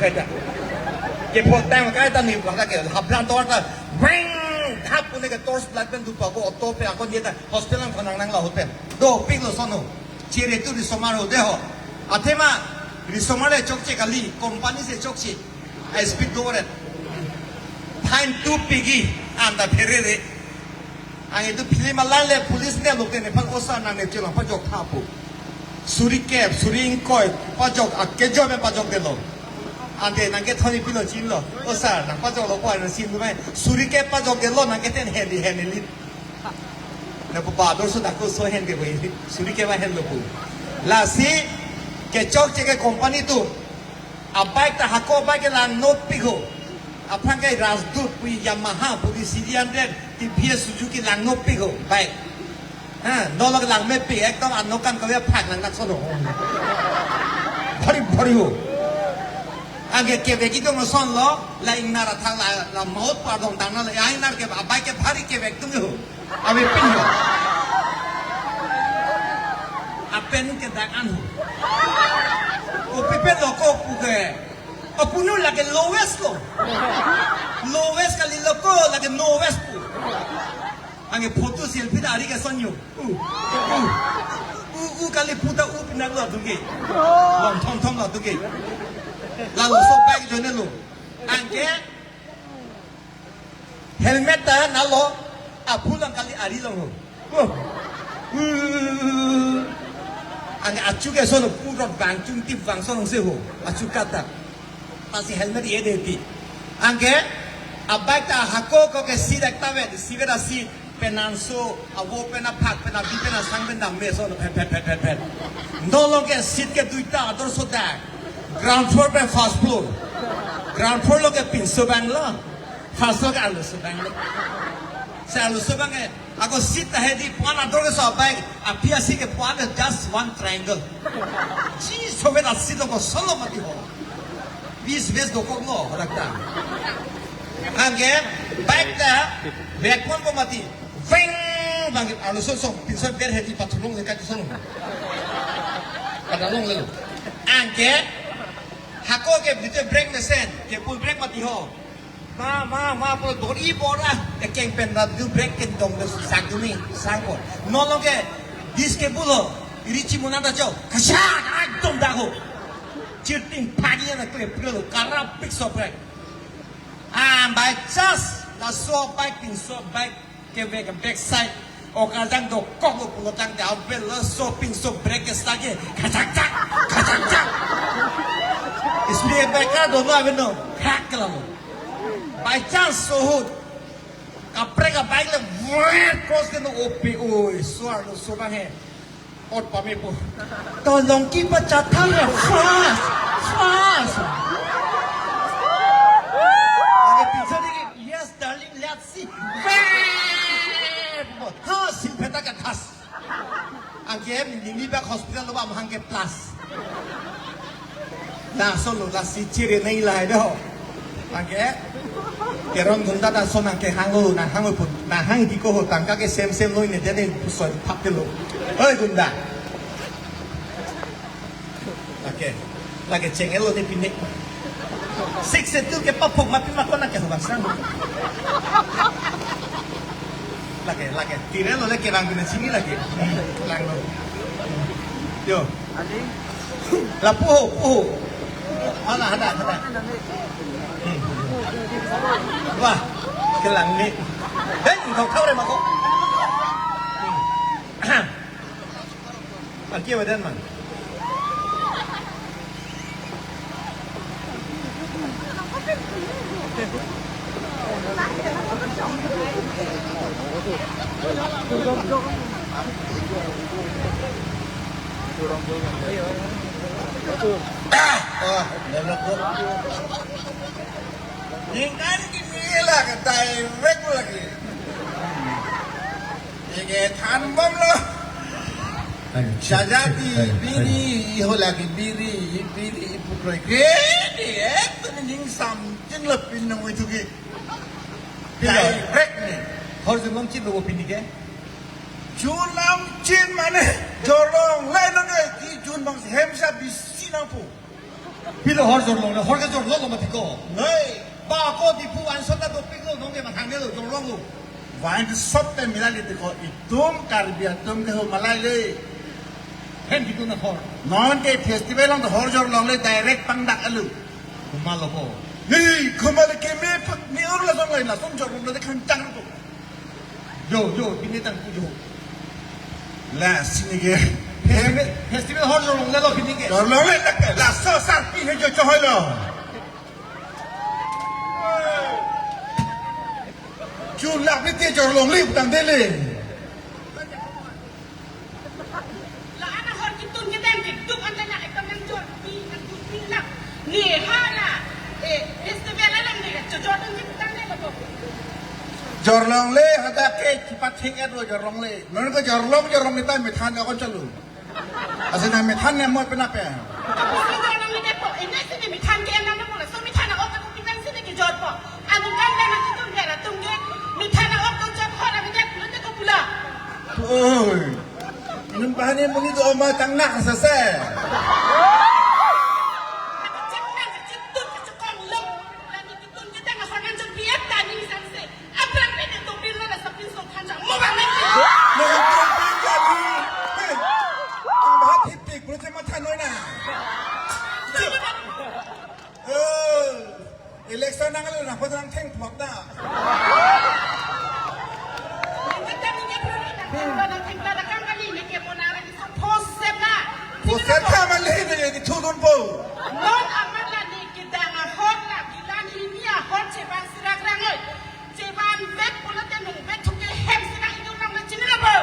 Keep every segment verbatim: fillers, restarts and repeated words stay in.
Kaita. Ke phot tang kaita ni kata ke hablan tor ta. Weng! Thap pune ke torch light pen dupa ko auto pe ako ni ta hospital ang khonang nang la hotel. Dopiklo sono. Chere tu risomar ho de ho. Athema risomar le chokche kali, company si chokche. A speed do ret. Fine tu pigi anta pherere. Ang itu film alang le police ne lote nephan osa nang ne chelong pajok thapu. Suri kep, suri ingkoi, pajok, akejok me pajokdelo. Ante nang kethoni pilo chinilo. Osa, nang pajoklo ko nang sin mai. Suri kep pajokdelo, nang kethen heli heli. Nang papa dor so dako so hen ke boi. Suri kep ahenlo pu. Lasi kechokche ke company tu. A bike ta hako bike langno pik ho. Aphrang ke Rajdoot pu, Yamaha pu, C D hundred, T V S, Suzuki langno pik ho bike. Ha, nolok langme pik, ekdom anokan kave phak lang nak sono. Bhari bhari ho. Anke kevek idong sonlo, la ingnar athak la, la maut pu adong tanglo, la ingnar ke a bike ke bhari kevek tung ho. Ave pin ho. Apen ke dak an ho. Kopi penlo ko pu ke. Apunu lake lowest lo. Lowest kalilo ko lake lowest pu. Anke photo selfie ta ari ke sonyo. U, u, u, u kali puta u pinak lo atum ke. Long thom thom lo atum ke. Lalo so bike joine lo. Anke helmet ta nalo, aphu lang kali ari long ho. Oh. Uh. Anke achu ke sono purot bang chungtip bang sono se ho. Achu kata. Pasi helmet ye de ti. Anke a bike ta hako ko ke seat ekta ve, seat ve ta seat. Penang so, avo pen aphak pen abi pen asang pen dam me sono phet phet phet phet phet. Nolong ke seat ke duita ador so dak. Ground floor pen first floor. Ground floor lo ke pinso bang lo. First floor ke arloso bang lo. Se arloso bang ke, ako seat ta hedi puan ador ke so bike, api asi ke puan ke just one triangle. Ji sobe ta seat lo ko solo mati ho. Bis bis dokok lo, hodak ta. Anke bike ta vek pon ko mati. Veng! Bang arloso so pinso ber hedi pathulong le kati sono. Pada long le. Anke hako ke bite brake mesen, ke pull brake mati ho. Ma, ma, ma, pulo dori bora, ekeng pen rap du brake ken dong du sak du ni, sangko. Nolong ke disc ke pulo, irichi muna ta cho, kasak, ekdom dak ho. Chirting phagi na kle pulo, karap pik so brake. Ah, by chance, laso bike pinso bike kevek back side. O kajang dokok lo pulo tangte avel laso pinso brake ke stage. Kachak chak, kachak chak. Isme bike ka dono avel no. Krak ke lalo. By chance so ahut. Kaprek a bike le vret cross ke no opi oi. Suar lo so bang he. Ot pame po. Tolong ki pachatang ya fast. Fast. Lake pinso dikit. Yes, darling, let's see. Bam! Ha, si peta ke thas. Anke nini bak hospital lo ba mahang ke plus. Na solo la si chiri nai lai do. Anke Teron gunda ta son anke hanglo, na hanglo pun. Na hang di ko ho tangka ke sem sem lo ne dene so thap lo. Oi gunda. Lake, lake chengelo ni pine. Six se tu ke papok mapi makona ke hubasang. Lake, lake. Tire lo lake lang pine sini lake. Lang lo. Yo. Lapu ho, pu ho. Hala, hala, hala. Hmm. Wah, kelang ni. Hei, kau kau re mako. Hmm. Aki wadan man. Ah, oh, belok ko. Ningkan kini la ke direct lagi. Ike than bom lo. Ayo, cek, Sajati cek, ayo, biri, ayo. Iho lagi biri, biri ipukroi. Kini, eh, tu ning samjing lo pinong itu ki. Pila? Direct ni. Hor jun long chin lo pini ke? Jun long chin mane, jorong lai lo ke, ki jun bang si hem sa bisi nangpu. Pilo hor jorlongle, hor ke jorlonglo mati ko. Noi. Ba ko Diphu anson ta dopiklo, nonke mathang nelo, jorlonglo. Vain sot te mila liti ko, itum Karbi atum ke hu malai le. Hen gitu na hor. Nonke festival along hor jorlongle direct pangdak alu. Kumalo ko. Hei, kumalo ke me phak ni ur la song lai na song jorlongle de khang chang ko. Jo, jo, pini tang pu jo. La, sini ke. Festival, festival hor jorlonglelo pini ke. Jorlongle lak ke. Laso sarpi he jo chohoi lo. Chu lak ni te jorlongle putang dele. La ana hor kitun kedang ke duk anta na ekam nang jor pi nang jor pi lak. Ni hala, eh, festival alam ni ka chojor tun kitang ne labo. Jorlongle hadak ke chipat thing et lo jorlongle. Non ko jorlong jorlong ni ta methan akon chalo. Asi na methan ne mo pena pe. Kapusi jorlong ni depo, ini sini methan ke enam na pula. So methan na ok aku pinang sini ke jorpo. Anu kan na na kitun ke la tung ke methan na ok tong jor hor ami dak pulo te ko pula. Oi. Inum bahani muni do ma tang nak sese. Nang tong pin jadi. Hei. Ang bahat hitik, bro, cuma thanoi na. Oh. Election nang alu nang photo nang theng phok da. Poset kha mali ne ni thudun po. Non amat la ni kedang ahor la gilan hini ahor chebang sirak rangoi. Chebang bet pulote nung bet thuke hem sirak idun nang le chini labo.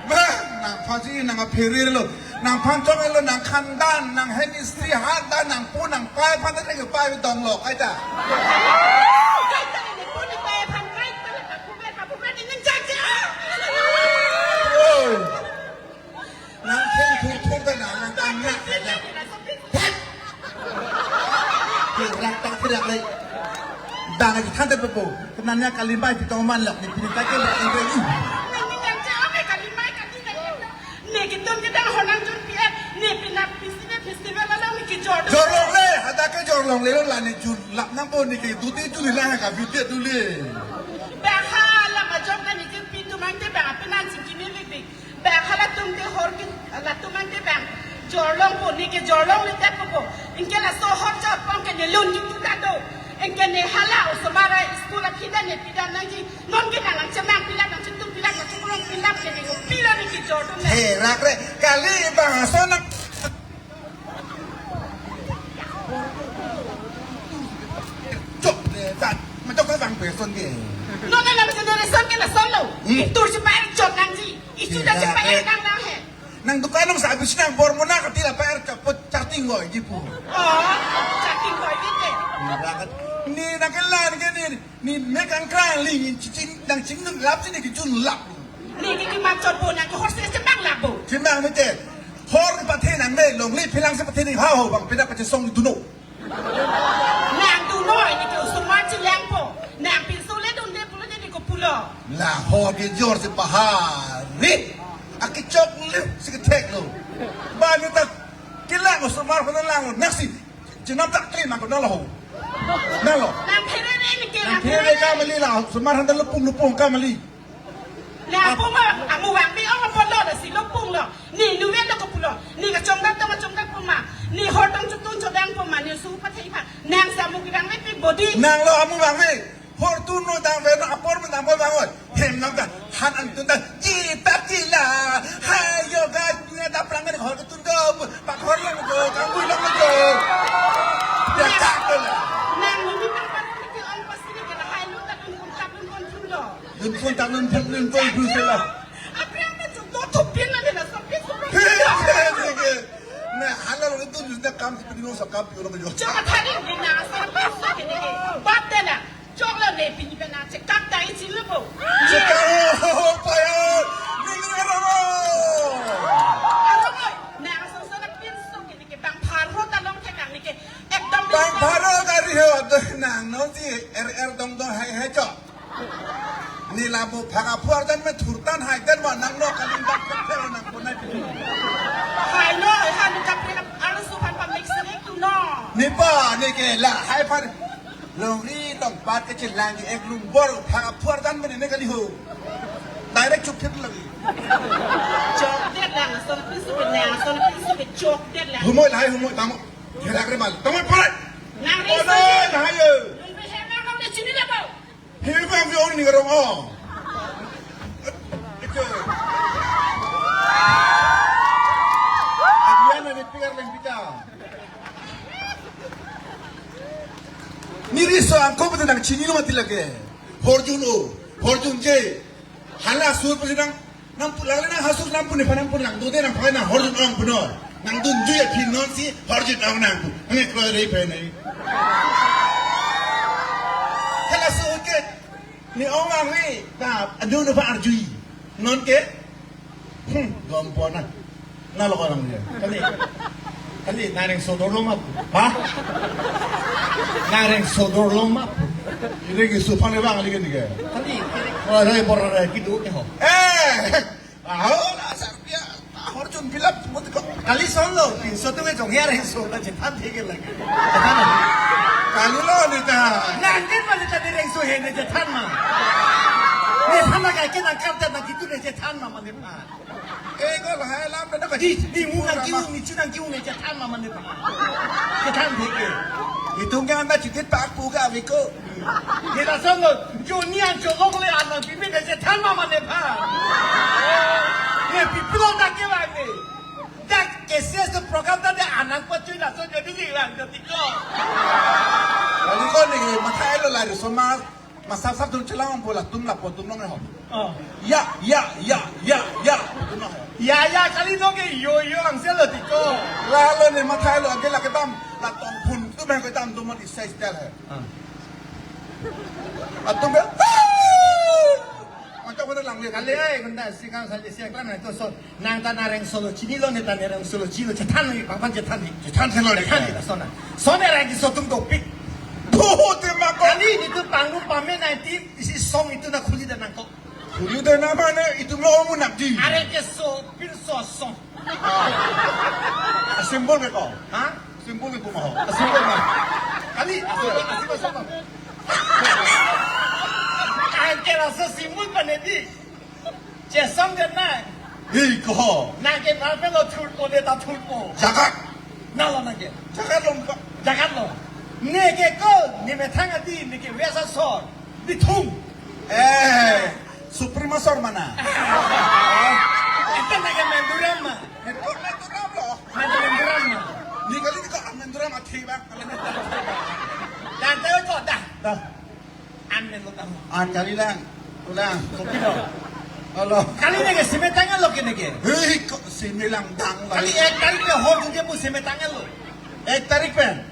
Bah, nang phaji nang aphere lo. Nang phan chong lo, nang khandan, nang hem istri hat dan, nang pu, nang pai phan ta nang pai dong lo, kaita. Kaita ni pu ni pai phan kaita la kapu pai kapu pai ni nang jang jang. Oi. Nang theng thur thur ta nang, nang tang nak kaita. Hei. Kirak tang kirak le. Dang lagi than te pepo. Kenanya kalimbai pitong man lak ni pini ta ke lak ni. Nang ni nang jang ame kalimbai kalimbai. Ne kitun kedang honang jun piat, ne pinap pisi ne festival alam ne kijor. Jorlongle, hadak ke jorlongle lo la ne jun lap nang po ne ke duti jun la ka bit duli. Bang hala majok na ne ke pintu mangte bang apenan sing kimi bik bik. Bang hala tum te hor ki, la tum mangte bang jorlong po ne ke jorlongle tat po. Inke laso hor jor pon ke ne lun ki tu ta do. Inke ne hala osomar a school a khida ne pidam nangji. Non ke nang nang chemang pilak nang chitum pilak nang chikurong pilak ke ne ko pila ne kijor tum ne. He, rak re, kali bang ason nang. Chok le, tan, ma chok ka bang person ke. Non nang nang generation ke lason lo. Hmm. Itur si pa er chok nangji. Isu da si pa er nang nang he. Nang dukan nang sa abis nang bor mo na kati la pa er chok po chating goi ji pu. Oh, chating goi ji te. Ni rak, ni nang kelan ke ni. Ni mek angkrang li ni ching nang chingnun lap chini kijun lap. Ni ke kemat chot po nang ke hor si chembang lap po. Chembang mete. Hor ni pathe nang me longle philang si pathe ni ha ho bang peda pache song duno. Nang duno ni ke osomar chelang po. Nang pinso le dunde pulo de ni ko pulo. La hor ke jor si pahari. Akichok le si kethek lo. Ba ni ta kelang osomar ko lang lo. Nang si chenam tak kli nang ko nang lo. Nang lo. Nang phere re ni ke nang phere re ka mali la, osomar han ta lupung lupung ka mali. Nang puma, amu vangve ong apotlo da si lupung lo. Ni nuven lo ko pulo. Ni kachongdak tong kachongdak puma. Ni hor tong chutun chodang puma. Ni su pathe ipha. Nang sa amu kevangve pik bodi. Nang lo amu vangve. Hor tun no dang ve no apor me dang bol bang oi. Hem nang ta han an tun ta ji ta ji la. Hai yo ga dunia ta prang ni hor tun ko. Pak hor lang ko, kang bui lang ko. Ya tak ko la. Nang ni ni pang pang ni ke ong pasi ni ke la hai lu ta dun kun ta dun kun thun lo. Dun kun ta dun thun dun kun thun se la. Apre apre tu do thu pin na ni la sa pin su. He, he, he, he. Na hala lo dun na kam si pin lo sa kam pi lo ko. Chama thani ni na sa pin su ke ni ke. Bat de na. Choklo ne pini pen nang chekak dai chilo bo. Chekak ho, ho, ho, payo. Nini aro ro. Aro oi, nang asonson apinso ke ni ke bang pharo ta long thek nang ni ke ekdom bang pharo gari ho, ado nang no si er er dong dong hai hai chok. Ni la bo phaka phuar dan me thurtan hai dan wa nang no kalim bak pek pek nang ko nai pini. Hai no, hai no kapri aro su phan pa mix ni tu no. Nipa, neke lahai aphan. Longri tongpat kechelang ke ek lumbor phak aphuar dan mene ne kali ho. Direct chukthip lagi. Chokdet lang, ason pisu ke nang, ason pisu ke chokdet lang. Humoi lahai, humoi tamo. Gerak re mal. Tamo pore. Nang ri Oi, so. Lahai yo. Nang ri so, nang ri so, nang ri so. Hini bang vi ori ni garong o. Ito. Agian na ni pigar leng pita. Ni ri so angko pita nang chinilo mati lake. Horjun o, horjun je. Hala sur pita nang Nang pu lang le nang hasu nang pu ne phan nang pu nang dode nang phan nang horjun ong pu no. Nang dunjui aphi non si horjun ong nang pu. Nang kroi rei pen nai. Hala su ke. Ni ong ang ni. Ta adu ne phan arjui. Non ke. Hmm, gom pona. Na lo ko nang dia. Kali. Kali, nang reng sodor lo ma pu. Ha? Nang reng sodor lo ma pu. Ini ke supang le bang lagi ni ke. Kali, kali. Oh, rai bor rai kidu ke ho. Eh! Aho la sarpia. Ahor chun pilap mut ko. Kali son lo, pinso tu ke jong ya reng so la chethan thek lagi. Kali lo ni ta. Nang din ma ni ta di reng so he ne chethan ma. Ne than ma kai ke nang kam ta na kitu ne chethan ma mane pa. Eh, ko lahai lam na ka. Di, di mu nang kiu ni chu nang kiu ne chethan ma mane pa. Chethan thek ke. Itung ke anda chitit pak pu ka ave ko. Ni lason lo, jo ni an cholok le an nang pipi ne chethan ma mane pa. Ne pipi lo dak ke lang ne. Dak ke ses to program ta de an nang pachui lason jo ni lang jo tiko. Kali ko ni mathai lo la ri so ma. Masap sap dun chelang po latum lapu atum long ho. Oh. Ya, ya, ya, ya, ya. Atum long ho. Ya, ya, kali nong ke yo, yo, ang selo tiko. Lalo ne mathai lo, age lake bam, la tong phun, tu bang ko tam tu mon isai style hai. Ah. Atum ke, "Ah!" Macam mana lang dia. Kali ai, benda sikang saja siang kan, itu so. Nang ta nang reng solo chinilo ne ta nang reng solo chini chethan ni bang bang chethan ni. Chethan thelo le. Chethan ni la sona. Sona reng di so atum dopik. Doho te ma ko. Kali ni tu pangrum pame na ti isi song itu na khuli da nang ko. Khuli da na mane itum lo mu nak di. Are ke so pil so song. Ah. Symbol ke ko. Ha? Symbol ke ko ma ho. Symbol ma. Kali, symbol, symbol, symbol. Ang ke rasa symbol pa ne di. Chesong ke nang. Hei, ko. Nang ke nang pelo thurpo le ta thurpo. Jagat. Nalo nang ke. Jagat lo ko. Jagat lo. Ne ke ko, ne methang adi, ne ke wesa sor. Bithung. Eh, Suprema sor mana? Ete nang ke Menduram ma. Menduram, Menduram lo. Menduram ma. Ni kali ni ko Menduram athi bang. Dan tahu ko dah. Dah. An men lo tamo. An kali lang. Ulang. Kopi lo. Alo. Kali ne ke sime tangan lo ke ne ke. Hei, ko sime lang dang la. Kali ek tarik pe hor junje pu sime tangan lo. Ek tarik pen.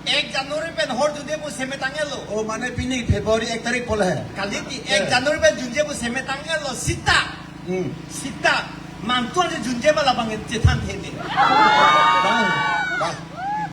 Ek January pen hor junje pu sime tangan lo. Oh, mane pini February ek tarik pole hai. Kali ti ek Eh. January pen junje pu sime tangan lo. Sita. Hmm. Sita. Mantuan je junje ma labang chethan thene. Bang. Bang.